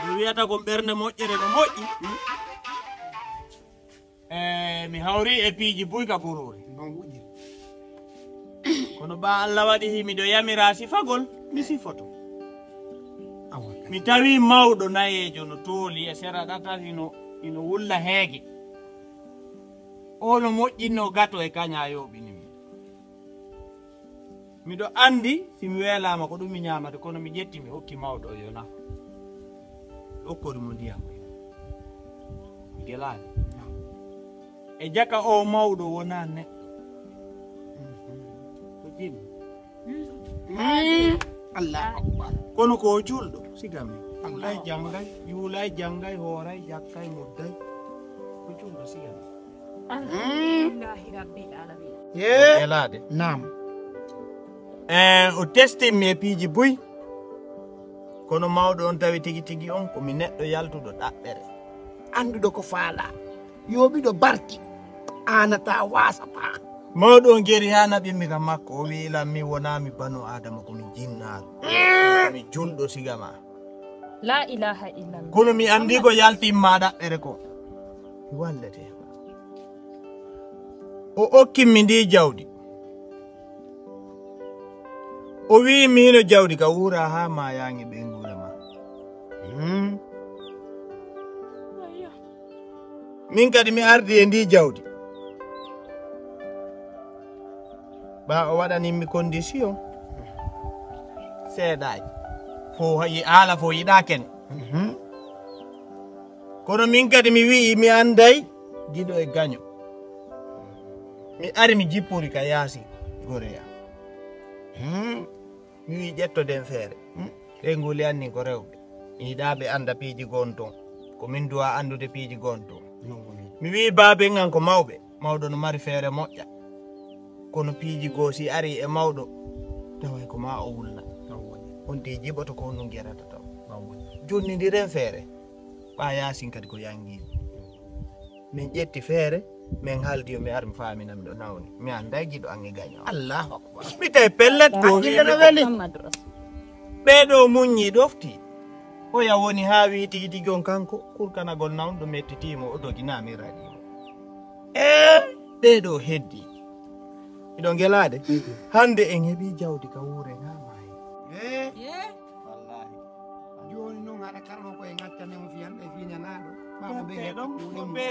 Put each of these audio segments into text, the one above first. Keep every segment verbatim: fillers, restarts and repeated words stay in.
Mi wiyata kon ɓernde moƴƴere no moƴƴi. E mi hawri e piiji buy ka ɓururi. Kono ba Allah waɗi hi miɗo yamira sifagol, mi sifoto. Mi tawi mawɗo nayeejo no tooli e sera ɗatal hino, hino wulla heege. O no moƴƴinno gato e kaña yooɓini mi. Miɗo anndi si mi weelaama ko ɗum mi ñaamata, kono mi ƴetti mi hokki mawɗo o yo nafa. Okkori mo ndiyam o yo. Gelaani. E jaka o mawɗo wonaa neɗɗo. Ko jinni. Allahu Akbar. Kono ko o julɗo, siga mi. Ay janngay, juulay, janngay, hooray, jakkay, mudday. Ko julɗo, siga mi. Alhamdulillahi Rabbil Alamin. Elaade. Naam. E o testimmi e piiji buy. Kono mawɗo on tawi tigi tigi on ko mi neɗɗo yaltuɗo ɗaɓɓere. Annduɗo ko faala. Yooɓiɗo barki. Aanata waasata. Mawɗo on geri haa naɓimmi ka makko. O wi'i lan mi wonaa mi banu Aadama ko mi jinnaaru. Ko mi julɗo siga ma. La ilaha illallah. Kono mi anndi ko yaltimma ɗaɓɓere ko. Mi wallete. O okkin mi ndi jawdi. O wi'i mi hino jawdi ka wuura haa ma yaangi ɓeynguure ma. Hmm. Min kadi mi ardi e ndi jawdi. Ba o waɗanimmi condition. Seeɗaaji. Fo hayi haala fo yiɗaa ken. Mhm. Kono min kadi mi wi'i mi anday giɗo e gaño. Mi ari mi jippori ka yaasi goreya. Hmm. Mi wi'i ƴettoden feere. Hmm. Ɓe nguli anni ko rewɓe. Mi yiɗaa ɓe annda piiji gon ton. Ko min duwa anndude piiji gon ton. Mi wi'i baaben an ko mawɓe. Mawɗo no mari feere moƴƴa. Kono piiji goo si ari e mawɗo, taway ko ma o wulla. On tee jiɓoto ko on nun gerata taw. Jonnindiren feere. Ɓaa yaasin kadi ko yangiiɓe. Min ƴetti feere, min haaldi yo mi ar mi faamina miɗo nawni. Mi annday giɗo an e gaño. Allahu Akbar. Mi tawi pellet ɗo. Hakkille no weli. Ɓee ɗo muññi ɗofti. Oya woni haa wii tigi tigi on kanko, kurkanagol nawnuɗo mettitii mo, o dogi naa mi raɗii mo. Ee, ɓee ɗo heddi. Miɗo ngelaade. Hannde en heɓii jawdi ka wuure haa maayi. Ee. Wallaahi. Jooni noon haɗa karno ko e ŋaccane mo fiyan e fiñanaaɗo. Ɓaawo ɓe ɗon, o ɓe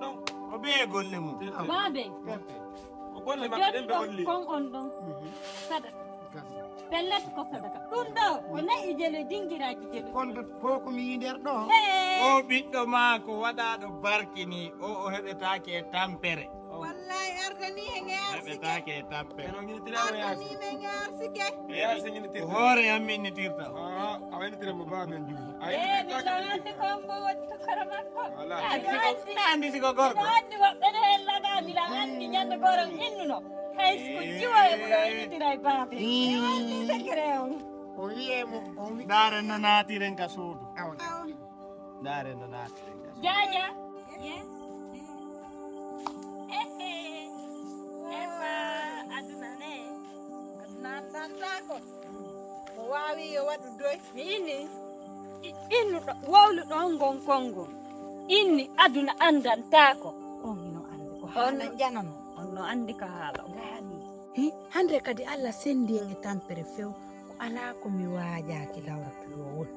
ɗon, o ɓe golle mum. Baabe. O golle maɓɓe ɗen ɓe holli. Kon on ɗon. Sadaka. Pellet ko sadaka. Ɗum ɗo, ko na'i jele, dingiraaji jele. Kono ko ko mi yii nder ɗo. Hee. O ɓiɗɗo maa ko waɗaaɗo barki ni, o, o heɓetaake e tampere. Wallahi, ardanii en e arsike. Heɓetaake e tampere. Ardanii men e arsike. E arsike. Ko hoore am minnitirta. Ah, a waynitiramo baaben juuɗe. Ee, mi ɗo anndi ko mbo woni tokoro makko. Wala. Anndi ko, na anndi si ko gorko. Miɗo anndi woɓɓe ne hellana, miɗo anndi ñande gooro innuno. Hay so ko jiwo e muɗo innitira e baabe. Mi anndi secret on. O wi'e mo, o wi- Ndaaren no naatiren ka suudu. Awa. Ndaaren no naatiren ka suudu. Jaaja. Yes. Eh, eh. Ewa, aduna ne. Aduna anndantaako. Mo waawi yo waɗu doy. Mi inni, i-, innuɗo, wowluɗo on ngon konngol. Inni aduna anndantaako. On hino anndi ko haala. On no janano. On no anndi ko haala. Ngaani. Hi, hannde kadi Allah senndi en e tampere few. Ko alaa ko mi waajaaki lawratuɗo won.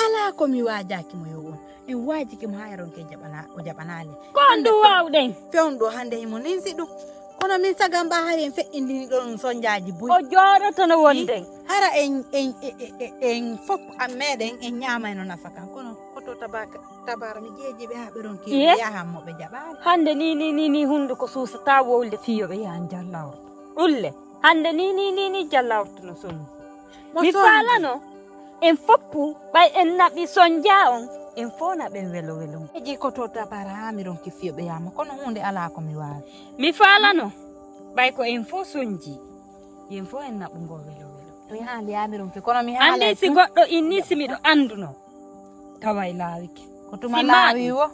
Alaa ko mi waajaaki mo yo won. En waajike mo haa e ronke jaɓana-, o jaɓanaali. Ko on ɗum waawɗen? Fewnɗo hannde himo ninsi ɗum. Kono min sagan mba hari en feƴƴindini ɗo ɗum sonjaaji buy. O jooɗotono wonde. Hara en, en, en, en, en fof am meɗen en ñaama eno nafa kan. Kono ko to tabaka, tabara mi jeeji ɓe haa ɓe ronki. Iye. Yahan mo ɓe jaɓaali. Hannde ni, ni, ni, ni hunduko suusataa wowlde fiyo ɓe yahan jallawro. Ulle. Hannde ni, ni, ni, ni jallawro no sonni. Mo mi sonni. Faalano. En foppu, ɓay en naɓi sonja on, en fof naɓen welo welo. Eji ko to dabara haa mi ronki fiyo ɓe yaama, kono huunde alaa ko mi waawi. Mi faalano, ɓay ko en fof sonji, yen fof en naɓu ngo welo welo. Mi haali haa mi ronki, kono mi haali. Anndi si goɗɗo inni si miɗo annduno, taway laawike. Ko tuma laawi wo?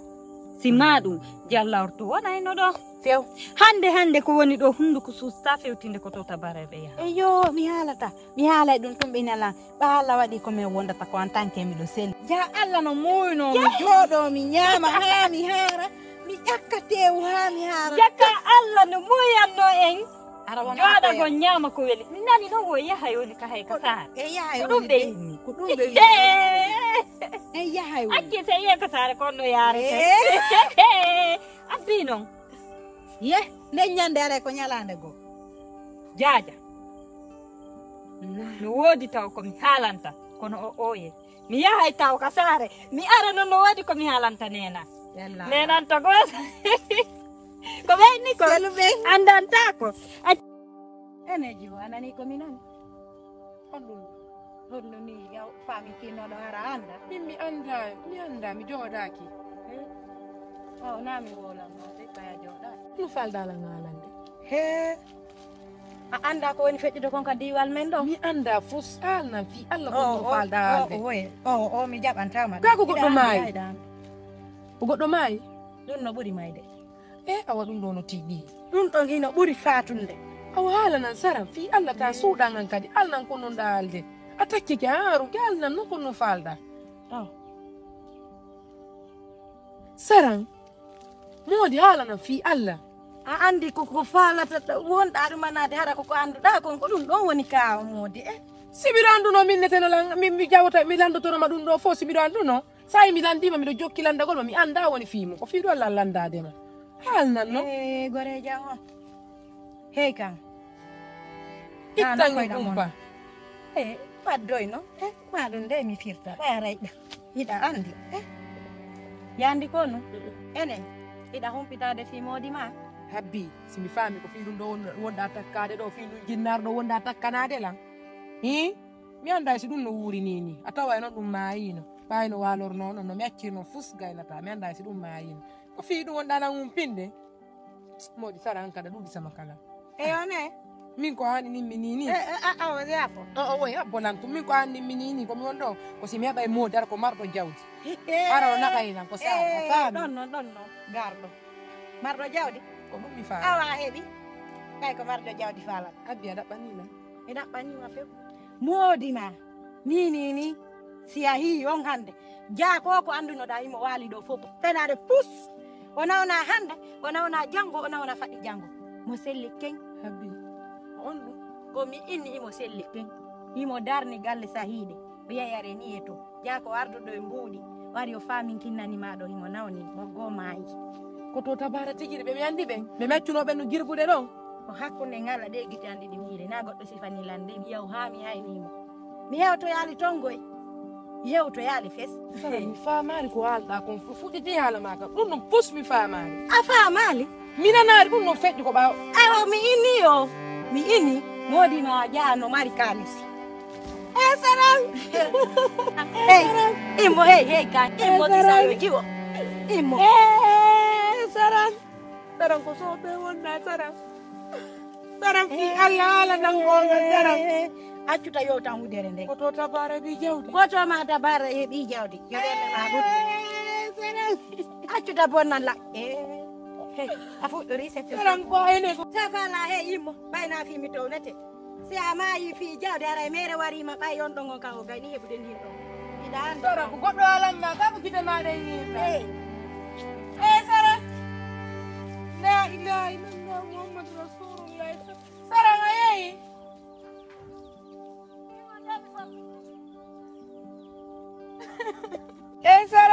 Si maa ɗum, jallawrtu wonayno ɗo. Few. Hannde, hannde ko woni ɗo hunnduko suusta fewtinde ko to Tabara ɓe yaha. Eyo, mi haalata. Mi haalay ɗum tun ɓe nala. Ɓa Allah waɗi ko min wondata ko en tant que miɗo selli. Ja Allah no moyno mi jooɗo mi ñaama haa mi haara. Mi ƴakka teewu haa mi haara. Jaka Allah no moyanno en. Ara wona jooɗagol ñaama ko weli. Mi nani noon wo yahay woni ka hay ka saare. E yahay ko ɗum woni ɓe. Ɓe inni. Ko ɗum ɓe wi. En yahay woni. Acci se yiye ka saare kon no yaare. Eh. Abbi noon. Ye, nden ñande aray ko ñalaande goo. Jaaja. Mi woodi taw ko mi haalanta, kono o ooye. Mi yahay taw ka saare. Mi ara noon no woodi ko mi haalanta neena. Yalla. Neenanta gooto. Ko ɓe inni ko. Selu ɓe. Andantaako. Ac- Eneji o anani ko mi nani. Honɗum? Honno ni yaw faami kinnoɗo hara anda? Min mi anda, mi anda, mi jooɗaaki. O na mi wolanno de ɓaya jooɗaaki. No faldaala ngaalande? He. A anda ko woni feƴƴude kon ka diiwal men ɗo? Mi anda fus alnan fii Allah ko no falda alde. O o mi jaɓantama. Ka ko goɗɗo maayi? Ko goɗɗo maayi? Ɗum no ɓuri mayde. E awa ɗum ɗo no tiiɗi. Ɗum ɗon hino ɓuri faatunde. Awa haala nan saran fii Allah ta suuɗa ngan kadi alnan ko non ɗa alde. A takkike a haarunke alnan non ko non falda. Saran. Moodi haala nan fii Allah. A andi ko ko faalata wonɗa ɗum anaade hara ko ko annduɗa kon ko ɗum ɗon woni ka moodi e. Si miɗo annduno min neteno lan min mi jawta mi landotoroma ɗum ɗo fof si miɗo annduno. Sa'i mi landiima miɗo jokki landagol ma mi annda woni fii mum ko fii ɗo Allah landaade ma. Haalnan non. E goreejo am on. Hey kan. Ittan mi kumpa. E waddoy non. E ma ɗum nde mi firta ɓay a rayɗa. Hiɗa andi. E yandi ko non. Enen hiɗa humpitaade fii moodi ma. Habbi si mi faami ko fii ɗum ɗo wonɗa takkaade ɗo fii ɗum jinnaar ɗo wonɗa takkanaade lan. Hi. Mi anndaa si ɗum no wuuri nii nii a taway noon ɗum maayiino ɓaayi no waalornoo noon no mi accirnoo fus gaynataa mi anndaa si ɗum maayiino ko fii ɗum wonɗaa nan humpinde. Moodi sara an kada ɗuuɗi sama kala. Eyo ne. Min ko haani nimmi nii nii. Awa yaafo. O o woy habbo lan tum min ko haani nimmi nii nii ko mi won ɗo ko si mi heɓay moodi ara ko marɗo jawdi. Ara o naɓay lan ko saara a faami. Ɗon noon ɗon noon garɗo marɗo jawdi. Ko ɗum mi faami. Awa a heɓi ɓay ko marɗo jawdi faalan. Abbi a ɗaɓɓanii lan. Mi ɗaɓɓaniima few. Moodi ma ni ni ni si a hii on hannde jaako ko anndunoɗaa himo waali ɗo fof fenaade pus o nawna hannde o nawna janngo o nawna faɗi janngo mo selli keñ. Habbi on ɗum ko mi inni himo selli keñ himo darni galle sahiiɗe o yeyare ni e to jaako arduɗo e mbuuɗi wari o faaminkinnani ma ɗo himo nawni waggo maayi. Ko to tabara tigi ɓe mi anndi ɓen ɓe mi accuno ɓen no girbude ɗon. Ko hakkunde ngala ɗe gite an ɗiɗi miile na goɗɗo sifani lan nde mi yaw haa mi haynimo. Mi hewtoyaali tongoy mi hewtoyaali fes. Sara mi faamaali ko haalɗa kon fuɗɗiti haala ma kam ɗum ɗum pus mi faamaali. A faamaali? Mi nanaali ɗum ɗum feƴƴi ko ɓaawo. Awa mi inni o mi inni moodi ma jaa no mari kaalisi. E saran. Hey, immo hey hey kan immo kisayo jiwo. Immo. E saran. Saran ko soɓe wonna saran. Saran fi Allah ala nan gonga saran. Accuta yewtan wudere nde. Ko to tabara bi jawdi. Ko to ma tabara e bi jawdi. Yewere ma ɗuɗɗi. Accuta bonna la. E. Hey, a fuɗɗori septe. Saran ko ene ko. Safala he immo bayna fi mi townete. Si a maayi fii jawdi haray meere wariima ɓay on ɗon on kan o gayni heɓude ndin ɗon. Iɗa anndi sara ko goɗɗo alanma ka ko gite maɗa e yimɓe. Ey. Ey sara. La ilaha illallah muhammadu rasulullah. Sara nga yeyi. Ey sara.